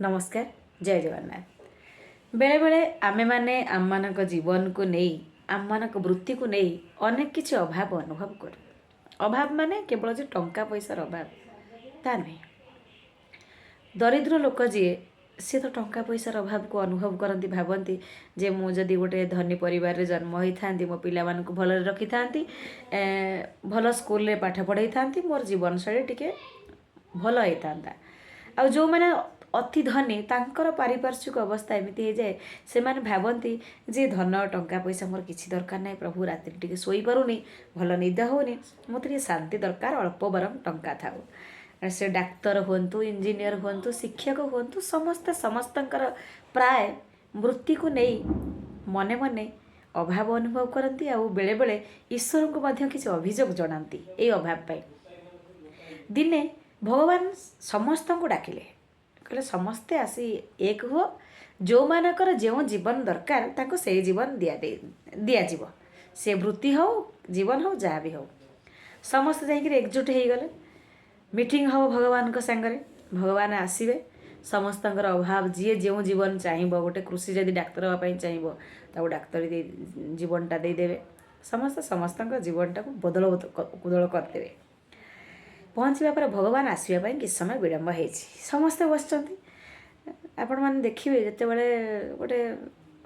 ନମସ୍କାର, ଜୟ ଜଗନ୍ନାଥ। ବେଳେବେଳେ ଆମେମାନେ ଆମମାନଙ୍କ ଜୀବନକୁ ନେଇ, ଆମମାନଙ୍କ ବୃତ୍ତିକୁ ନେଇ ଅନେକ କିଛି ଅଭାବ ଅନୁଭବ କରୁ। ଅଭାବ ମାନେ କେବଳ ଯେ ଟଙ୍କା ପଇସାର ଅଭାବ ତା ନୁହେଁ। ଦରିଦ୍ର ଲୋକ ଯିଏ, ସିଏ ତ ଟଙ୍କା ପଇସାର ଅଭାବକୁ ଅନୁଭବ କରନ୍ତି। ଭାବନ୍ତି ଯେ ମୁଁ ଯଦି ଗୋଟେ ଧନୀ ପରିବାରରେ ଜନ୍ମ ହୋଇଥାନ୍ତି, ମୋ ପିଲାମାନଙ୍କୁ ଭଲରେ ରଖିଥାନ୍ତି, ଭଲ ସ୍କୁଲରେ ପାଠ ପଢ଼େଇଥାନ୍ତି, ମୋର ଜୀବନଶୈଳୀ ଟିକେ ଭଲ ହେଇଥାନ୍ତା। ଆଉ ଯେଉଁମାନେ ଅତି ଧନୀ, ତାଙ୍କର ପାରିପାର୍ଶ୍ୱିକ ଅବସ୍ଥା ଏମିତି ହେଇଯାଏ, ସେମାନେ ଭାବନ୍ତି ଯେ ଧନ ଟଙ୍କା ପଇସା ମୋର କିଛି ଦରକାର ନାହିଁ ପ୍ରଭୁ, ରାତିରେ ଟିକେ ଶୋଇପାରୁନି, ଭଲ ନିଦ ହେଉନି, ମୋତେ ଟିକେ ଶାନ୍ତି ଦରକାର, ଅଳ୍ପ ବରଂ ଟଙ୍କା ଥାଉ। ସେ ଡାକ୍ତର ହୁଅନ୍ତୁ, ଇଞ୍ଜିନିୟର ହୁଅନ୍ତୁ, ଶିକ୍ଷକ ହୁଅନ୍ତୁ, ସମସ୍ତେ ସମସ୍ତଙ୍କର ପ୍ରାୟ ବୃତ୍ତିକୁ ନେଇ ମନେ ମନେ ଅଭାବ ଅନୁଭବ କରନ୍ତି ଆଉ ବେଳେବେଳେ ଈଶ୍ୱରଙ୍କୁ ମଧ୍ୟ କିଛି ଅଭିଯୋଗ ଜଣାନ୍ତି ଏଇ ଅଭାବ ପାଇଁ। ଦିନେ ଭଗବାନ ସମସ୍ତଙ୍କୁ ଡାକିଲେ, କହିଲେ, "ସମସ୍ତେ ଆସି ଏକ ହୁଅ। ଯେଉଁମାନଙ୍କର ଯେଉଁ ଜୀବନ ଦରକାର, ତାଙ୍କୁ ସେଇ ଜୀବନ ଦିଆଯିବ। ସେ ବୃତ୍ତି ହଉ, ଜୀବନ ହଉ, ଯାହା ବି ହଉ।" ସମସ୍ତେ ଯାଇକିରି ଏକଜୁଟ ହେଇଗଲେ। ମିଟିଂ ହେବ ଭଗବାନଙ୍କ ସାଙ୍ଗରେ। ଭଗବାନ ଆସିବେ, ସମସ୍ତଙ୍କର ଅଭାବ, ଯିଏ ଯେଉଁ ଜୀବନ ଚାହିଁବ, ଗୋଟେ କୃଷି ଯଦି ଡାକ୍ତର ହେବା ପାଇଁ ଚାହିଁବ, ତାକୁ ଡାକ୍ତରୀ ଦେଇ ଜୀବନଟା ଦେଇଦେବେ। ସମସ୍ତେ ସମସ୍ତଙ୍କ ଜୀବନଟାକୁ ବଦଳ କୁଦଳ କରିଦେବେ। ପହଞ୍ଚିବା ପରେ ଭଗବାନ ଆସିବା ପାଇଁ କିଛି ସମୟ ବିଳମ୍ବ ହେଇଛି। ସମସ୍ତେ ବସିଛନ୍ତି। ଆପଣମାନେ ଦେଖିବେ, ଯେତେବେଳେ ଗୋଟେ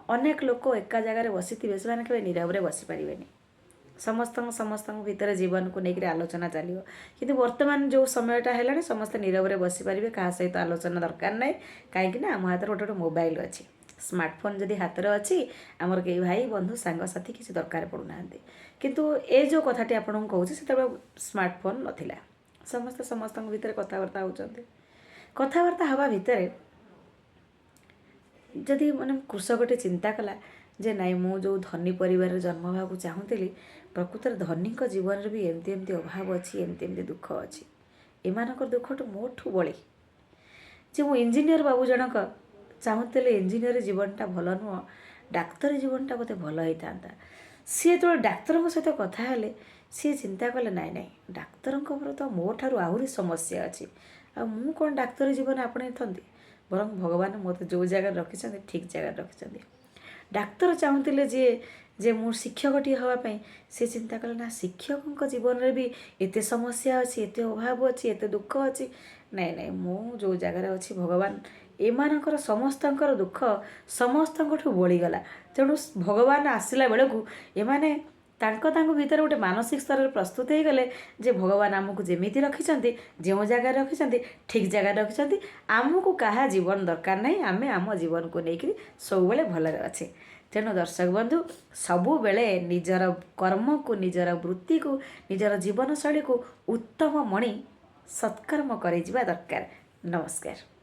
ଅନେକ ଲୋକ ଏକା ଜାଗାରେ ବସିଥିବେ, ସେମାନେ କେବେ ନିରବରେ ବସିପାରିବେନି। ସମସ୍ତଙ୍କ ସମସ୍ତଙ୍କ ଭିତରେ ଜୀବନକୁ ନେଇକରି ଆଲୋଚନା ଚାଲିବ। କିନ୍ତୁ ବର୍ତ୍ତମାନ ଯେଉଁ ସମୟଟା ହେଲାଣି, ସମସ୍ତେ ନିରବରେ ବସିପାରିବେ, କାହା ସହିତ ଆଲୋଚନା ଦରକାର ନାହିଁ। କାହିଁକି ନା ଆମ ହାତରେ ଗୋଟେ ଗୋଟେ ମୋବାଇଲ ଅଛି। ସ୍ମାର୍ଟଫୋନ୍ ଯଦି ହାତରେ ଅଛି, ଆମର କେହି ଭାଇ, ବନ୍ଧୁ, ସାଙ୍ଗସାଥି କିଛି ଦରକାର ପଡ଼ୁନାହାନ୍ତି। କିନ୍ତୁ ଏ ଯେଉଁ କଥାଟି ଆପଣଙ୍କୁ କହୁଛି, ସେତେବେଳେ ସ୍ମାର୍ଟଫୋନ୍ ନଥିଲା। ସମସ୍ତେ ସମସ୍ତଙ୍କ ଭିତରେ କଥାବାର୍ତ୍ତା ହେଉଛନ୍ତି। କଥାବାର୍ତ୍ତା ହେବା ଭିତରେ ଯଦି ମାନେ କୃଷକଟି ଚିନ୍ତା କଲା ଯେ ନାଇଁ, ମୁଁ ଯେଉଁ ଧନୀ ପରିବାରରେ ଜନ୍ମ ହେବାକୁ ଚାହୁଁଥିଲି, ପ୍ରକୃତରେ ଧନୀଙ୍କ ଜୀବନରେ ବି ଏମିତି ଏମିତି ଅଭାବ ଅଛି, ଏମିତି ଏମିତି ଦୁଃଖ ଅଛି। ଏମାନଙ୍କର ଦୁଃଖଠୁ ମୋଠୁ ବଳି ଯେ ମୁଁ ଇଞ୍ଜିନିୟର ବାବୁ ଜଣକ ଚାହୁଁଥିଲେ ଇଞ୍ଜିନିୟର ଜୀବନଟା ଭଲ ନୁହଁ, ଡାକ୍ତରୀ ଜୀବନଟା ବୋଧେ ଭଲ ହେଇଥାନ୍ତା। ସିଏ ଯେତେବେଳେ ଡାକ୍ତରଙ୍କ ସହିତ କଥା ହେଲେ, ସିଏ ଚିନ୍ତା କଲେ, ନାଇଁ ନାଇଁ, ଡାକ୍ତରଙ୍କ ଉପରେ ତ ମୋ ଠାରୁ ଆହୁରି ସମସ୍ୟା ଅଛି। ଆଉ ମୁଁ କ'ଣ ଡାକ୍ତରୀ ଜୀବନ ଆପଣେଇଥାନ୍ତି? ବରଂ ଭଗବାନ ମୋତେ ଯେଉଁ ଜାଗାରେ ରଖିଛନ୍ତି, ଠିକ୍ ଜାଗାରେ ରଖିଛନ୍ତି। ଡାକ୍ତର ଚାହୁଁଥିଲେ ଯିଏ ଯେ ମୁଁ ଶିକ୍ଷକଟିଏ ହେବା ପାଇଁ, ସେ ଚିନ୍ତା କଲେ, ନା, ଶିକ୍ଷକଙ୍କ ଜୀବନରେ ବି ଏତେ ସମସ୍ୟା ଅଛି, ଏତେ ଅଭାବ ଅଛି, ଏତେ ଦୁଃଖ ଅଛି। ନାଇଁ ନାଇଁ, ମୁଁ ଯେଉଁ ଜାଗାରେ ଅଛି, ଭଗବାନ ଏମାନଙ୍କର ସମସ୍ତଙ୍କର ଦୁଃଖ ସମସ୍ତଙ୍କଠୁ ବଳିଗଲା। ତେଣୁ ଭଗବାନ ଆସିଲା ବେଳକୁ ଏମାନେ ତାଙ୍କ ତାଙ୍କ ଭିତରେ ଗୋଟେ ମାନସିକ ସ୍ତରରେ ପ୍ରସ୍ତୁତ ହେଇଗଲେ ଯେ ଭଗବାନ ଆମକୁ ଯେମିତି ରଖିଛନ୍ତି, ଯେଉଁ ଜାଗାରେ ରଖିଛନ୍ତି, ଠିକ୍ ଜାଗାରେ ରଖିଛନ୍ତି। ଆମକୁ କାହା ଜୀବନ ଦରକାର ନାହିଁ। ଆମେ ଆମ ଜୀବନକୁ ନେଇକରି ସବୁବେଳେ ଭଲରେ ଅଛେ। ତେଣୁ ଦର୍ଶକ ବନ୍ଧୁ, ସବୁବେଳେ ନିଜର କର୍ମକୁ, ନିଜର ବୃତ୍ତିକୁ, ନିଜର ଜୀବନଶୈଳୀକୁ ଉତ୍ତମ ମଣି ସତ୍କର୍ମ କରିଯିବା ଦରକାର। ନମସ୍କାର।